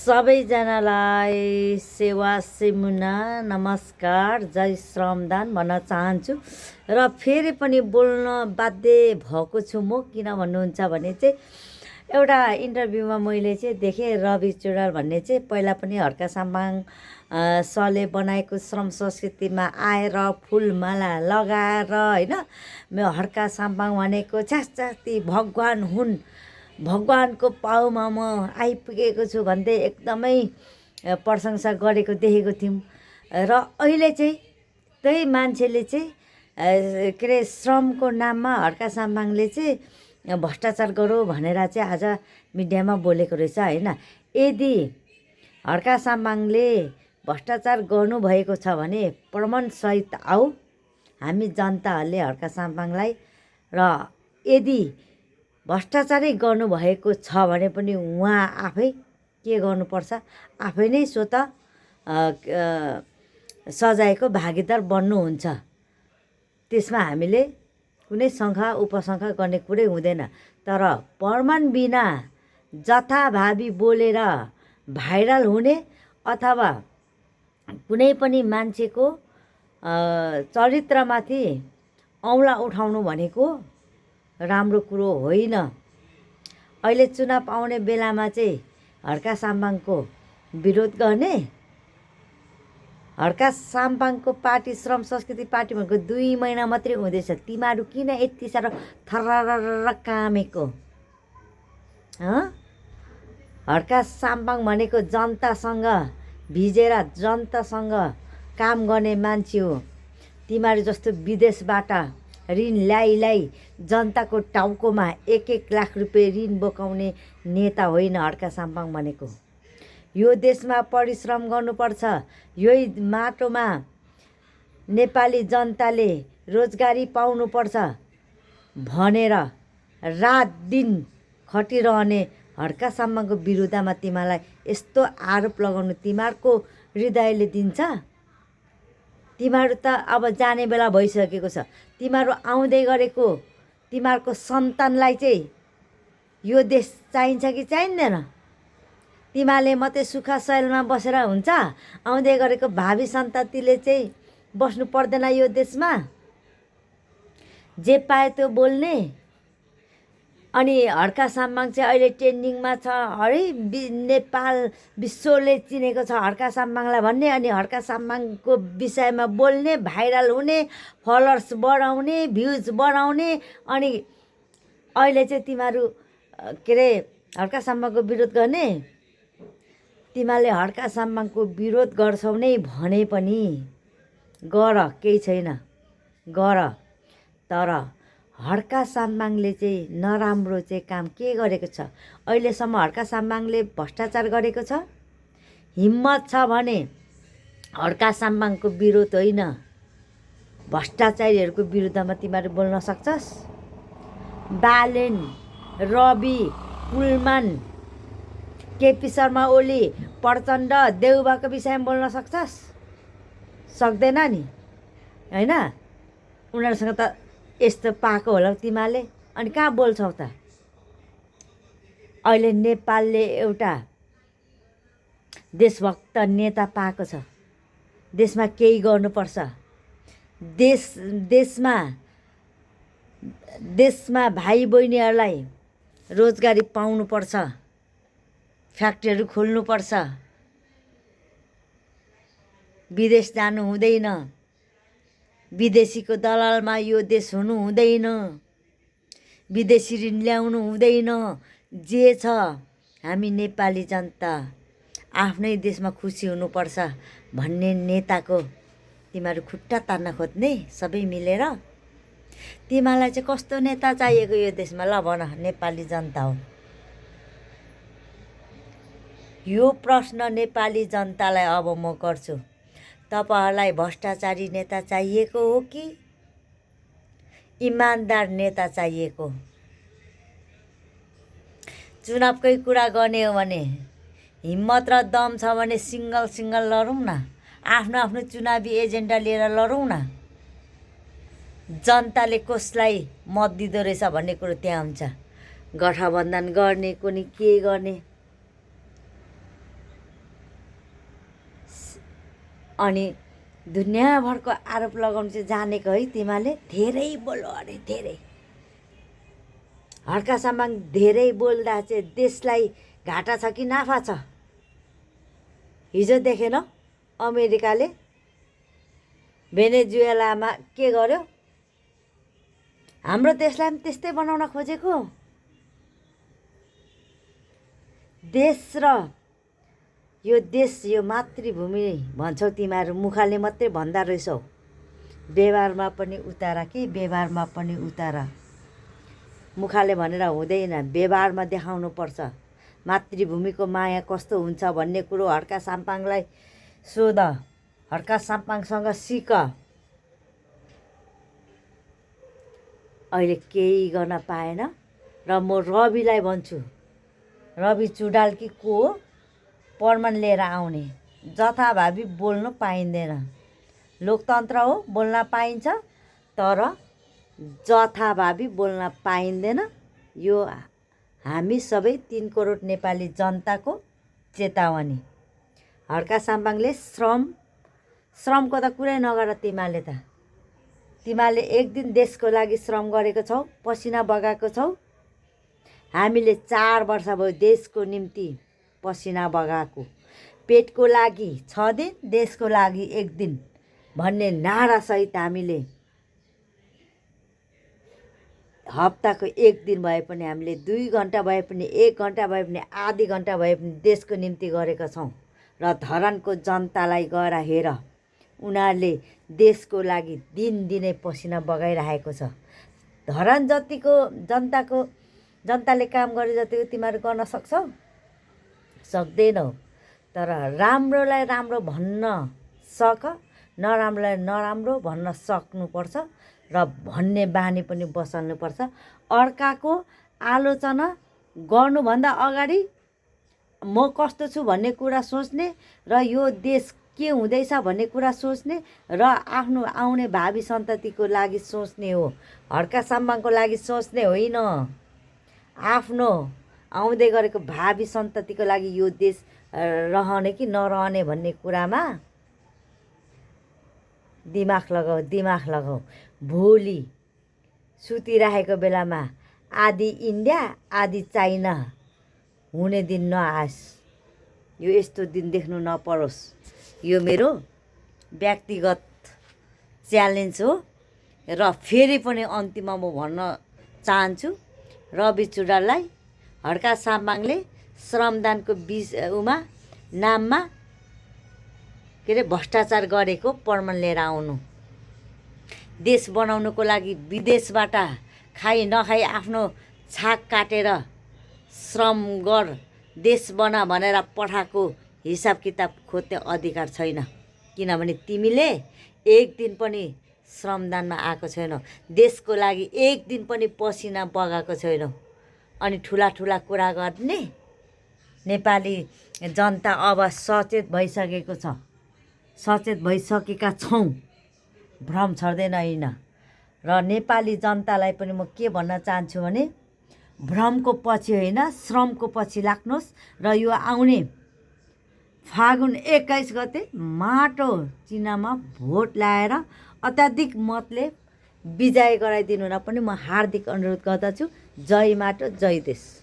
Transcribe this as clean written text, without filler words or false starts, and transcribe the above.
सबैजनालाई सेवा सेमुना नमस्कार जय श्रमदान भन्न चाहन्छु र फेरि पनि बोल्न बाध्य भएको छु म। किन भन्नुहुन्छ भने चाहिँ एउटा इन्टरभ्यूमा मैले चाहिँ देखेँ रवि चुडाल भन्ने चाहिँ पहिला पनि हड्का साम्बाङ सरले बनाएको श्रम संस्कृतिमा आएर फुलमाला लगाएर होइन हड्का साम्बाङ भनेको छ्यास्छ्यास्ती भगवान हुन्, भगवानको पाउमा म आइपुगेको छु भन्दै एकदमै प्रशंसा गरेको देखेको थियौँ। र अहिले चाहिँ त्यही मान्छेले चाहिँ के अरे श्रमको नाममा हड्का साम्बाङले चाहिँ भ्रष्टाचार गरौँ भनेर चाहिँ आज मिडियामा बोलेको रहेछ होइन। यदि हड्का साम्बाङले भ्रष्टाचार गर्नुभएको छ भने प्रमाणसहित आऊ हामी जनताहरूले हड्का साम्बाङलाई, र यदि भ्रष्टाचारै गर्नुभएको छ भने पनि उहाँ आफै के गर्नुपर्छ, आफै नै स्वत सजायको भागीदार बन्नुहुन्छ। त्यसमा हामीले कुनै शङ्का उपशङ्का गर्ने कुरै हुँदैन। तर प्रमाण बिना जथाभावी बोलेर भाइरल हुने अथवा कुनै पनि मान्छेको चरित्रमाथि औँला उठाउनु भनेको राम्रो कुरो होइन। अहिले चुनाव आउने बेलामा चाहिँ हड्का साम्बाङको विरोध गर्ने, हड्का साम्बाङको पार्टी श्रम संस्कृति पार्टी भनेको 2 महिना मात्रै हुँदैछ। तिमीहरू किन यति साह्रो थररर कामेको? हड्का साम्बाङ भनेको जनतासँग भिजेर जनतासँग काम गर्ने मान्छे हो। तिमीहरू जस्तो विदेशबाट ऋण ल्याइ जनताको टाउकोमा 1-1 लाख रुपियाँ ऋण बोकाउने नेता होइन हड्का साम्बाङ भनेको। यो देशमा परिश्रम गर्नुपर्छ, यही माटोमा नेपाली जनताले रोजगारी पाउनुपर्छ भनेर रात दिन खटिरहने हड्का साम्बाङको विरुद्धमा तिमीलाई यस्तो आरोप लगाउनु तिमीहरूको हृदयले दिन्छ? तिमीहरू त अब जाने बेला भइसकेको छ। तिमीहरू आउँदै गरेको तिमीहरूको सन्तानलाई चाहिँ यो देश चाहिन्छ कि चाहिँदैन? तिमीहरूले मात्रै सुख शैलमा बसेर हुन्छ? आउँदै गरेको भावी सन्ततिले चाहिँ बस्नु पर्दैन यो देशमा? जे पाए त्यो बोल्ने। अनि हड्का साम्बाङ चाहिँ अहिले ट्रेन्डिङमा छ, है नेपाल विश्वले चिनेको छ हड्का साम्बाङलाई भन्ने। अनि हड्का साम्बाङको विषयमा बोल्ने, भाइरल हुने, फलोवर्स बढाउने, भ्युज बढाउने। अनि अहिले चाहिँ तिमीहरू के अरे हड्का साम्बाङको विरोध गर्ने। तिमीहरूले हड्का साम्बाङको विरोध गर्छौ नै भने पनि गर, केही छैन, गर। तर हड्का साम्बाङले चाहिँ नराम्रो चाहिँ काम के गरेको छ? अहिलेसम्म हड्का साम्बाङले भ्रष्टाचार गरेको छ? हिम्मत छ भने हड्का साम्बाङको विरोध होइन, भ्रष्टाचारीहरूको विरुद्धमा तिमीहरू बोल्न सक्छस्? बालेन, रवि, पुलमान, केपी शर्मा ओली, प्रचण्ड, देउबाको विषयमा बोल्न सक्छस्? सक्दैन नि होइन। उनीहरूसँग त यस्तो पाएको होला तिमीहरूले, अनि कहाँ बोल्छौ त? अहिले नेपालले एउटा देशभक्त नेता पाएको छ। देशमा केही गर्नुपर्छ। देशमा भाइ बहिनीहरूलाई रोजगारी पाउनुपर्छ, फ्याक्ट्रीहरू खोल्नुपर्छ, विदेश जानु हुँदैन, विदेशीको दलालमा यो देश हुनु हुँदैन, विदेशी ऋण ल्याउनु हुँदैन। जे छ हामी नेपाली जनता आफ्नै देशमा खुसी हुनुपर्छ भन्ने नेताको तिमीहरू खुट्टा तान्न खोज्ने सबै मिलेर। तिमीलाई चाहिँ कस्तो नेता चाहिएको यो देशमा? ल भन, नेपाली जनता हो यो प्रश्न नेपाली जनतालाई अब म गर्छु। तपाईहरूलाई भ्रष्टाचारी नेता चाहिएको हो कि इमान्दार नेता चाहिएको? चुनावकै कुरा गर्ने हो भने हिम्मत र दम छ भने सिङ्गल लडौँ न, आफ्नो आफ्नो चुनावी एजेन्डा लिएर लडौँ न। जनताले कसलाई मत दिँदो रहेछ भन्ने कुरो त्यहाँ हुन्छ। गठबन्धन गर्ने कुनै के गर्ने अनि दुनियाँभरको आरोप लगाउनु चाहिँ जानेको है तिमीहरूले। धेरै बोल्यो अरे, धेरै हड्का सामाङ धेरै बोल्दा चाहिँ देशलाई घाटा छ कि नाफा छ? हिजो देखेन अमेरिकाले भेनेजुएलामा के गर्यो? हाम्रो देशलाई पनि त्यस्तै बनाउन खोजेको। देश र यो देश, यो मातृभूमि भन्छौ तिमीहरू, मुखाले मात्रै भन्दा रहेछौ, व्यवहारमा पनि उतारा कि व्यवहारमा पनि उतारा। मुखाले भनेर हुँदैन, व्यवहारमा देखाउनु पर्छ। मातृभूमिको माया कस्तो हुन्छ भन्ने कुरो हड्का साम्पाङलाई सोध, हड्का साम्पाङसँग सिक। अहिले केही गर्न पाएन र म रविलाई भन्छु, रवि चुडाल कि को हो, प्रमाण लिएर आउने। जथाभावी बोल्नु पाइँदैन। लोकतन्त्र हो, बोल्न पाइन्छ, तर जथाभावी बोल्न पाइँदैन। यो हामी सबै 3 करोड नेपाली जनताको चेतावनी। हड्का साम्पाङले श्रमको त कुरै नगर। तिमीहरूले एक दिन देशको लागि श्रम गरेको छौ, पसिना बगाएको छौ। हामीले 4 वर्ष भयो देशको निम्ति पसिना बगाएको। पेटको लागि 6 दिन, देशको लागि 1 दिन भन्ने नारासहित हामीले हप्ताको 1 दिन भए पनि, हामीले 2 घन्टा भए पनि, 1 घन्टा भए पनि, आधी घन्टा भए पनि देशको निम्ति गरेका छौँ। र धरानको जनतालाई गएर हेर, उनीहरूले देशको लागि दिनदिनै पसिना बगाइरहेको छ। धरान जतिको जनताले काम गरे जतिको तिमीहरू गर्न सक्छौ? सक्दैनौ। तर राम्रोलाई राम्रो भन्न सक, नराम्रोलाई नराम्रो भन्न सक्नुपर्छ र भन्ने बानी पनि बसाल्नुपर्छ। अर्काको आलोचना गर्नुभन्दा अगाडि म कस्तो छु भन्ने कुरा सोच्ने र यो देश के हुँदैछ भन्ने कुरा सोच्ने र आफ्नो आउने भावी सन्ततिको लागि सोच्ने हो। हड्का साम्बाङको लागि सोच्ने होइन। आफ्नो आउँदै गरेको भावी सन्ततिको लागि यो देश रहने कि नरहने भन्ने कुरामा दिमाग लगाऊ। भोलि सुतिरहेको बेलामा आधी इन्डिया आधी चाइना हुने दिन नआओस्। यो यस्तो दिन देख्नु नपरोस्। यो मेरो व्यक्तिगत च्यालेन्ज हो। र फेरि पनि अन्तिममा म भन्न चाहन्छु रवि चुडाललाई, हड्का साम्बाङले श्रमदानको नाममा के अरे भ्रष्टाचार गरेको प्रमाण लिएर आउनु। देश बनाउनुको लागि विदेशबाट खाइ नखाइ आफ्नो छाक काटेर श्रम गर, देश बना भनेर पठाएको हिसाब किताब खोज्ने अधिकार छैन। किनभने तिमीले 1 दिन पनि श्रमदानमा आएको छैनौ, देशको लागि 1 दिन पनि पसिना बगाएको छैनौ। अनि ठुला कुरा गर्ने नेपाली जनता अब सचेत भइसकेको छ, सचेत भइसकेका छौँ। भ्रम छर्दैन होइन। र नेपाली जनतालाई पनि म के भन्न चाहन्छु भने, भ्रमको पछि होइन, श्रमको पछि लाग्नुहोस् र यो आउने फागुन 21 गते माटो चिह्नमा भोट लाएर अत्याधिक मतले विजय गराइदिनु न पनि म हार्दिक अनुरोध गर्दछु। जय माटो, जय देश।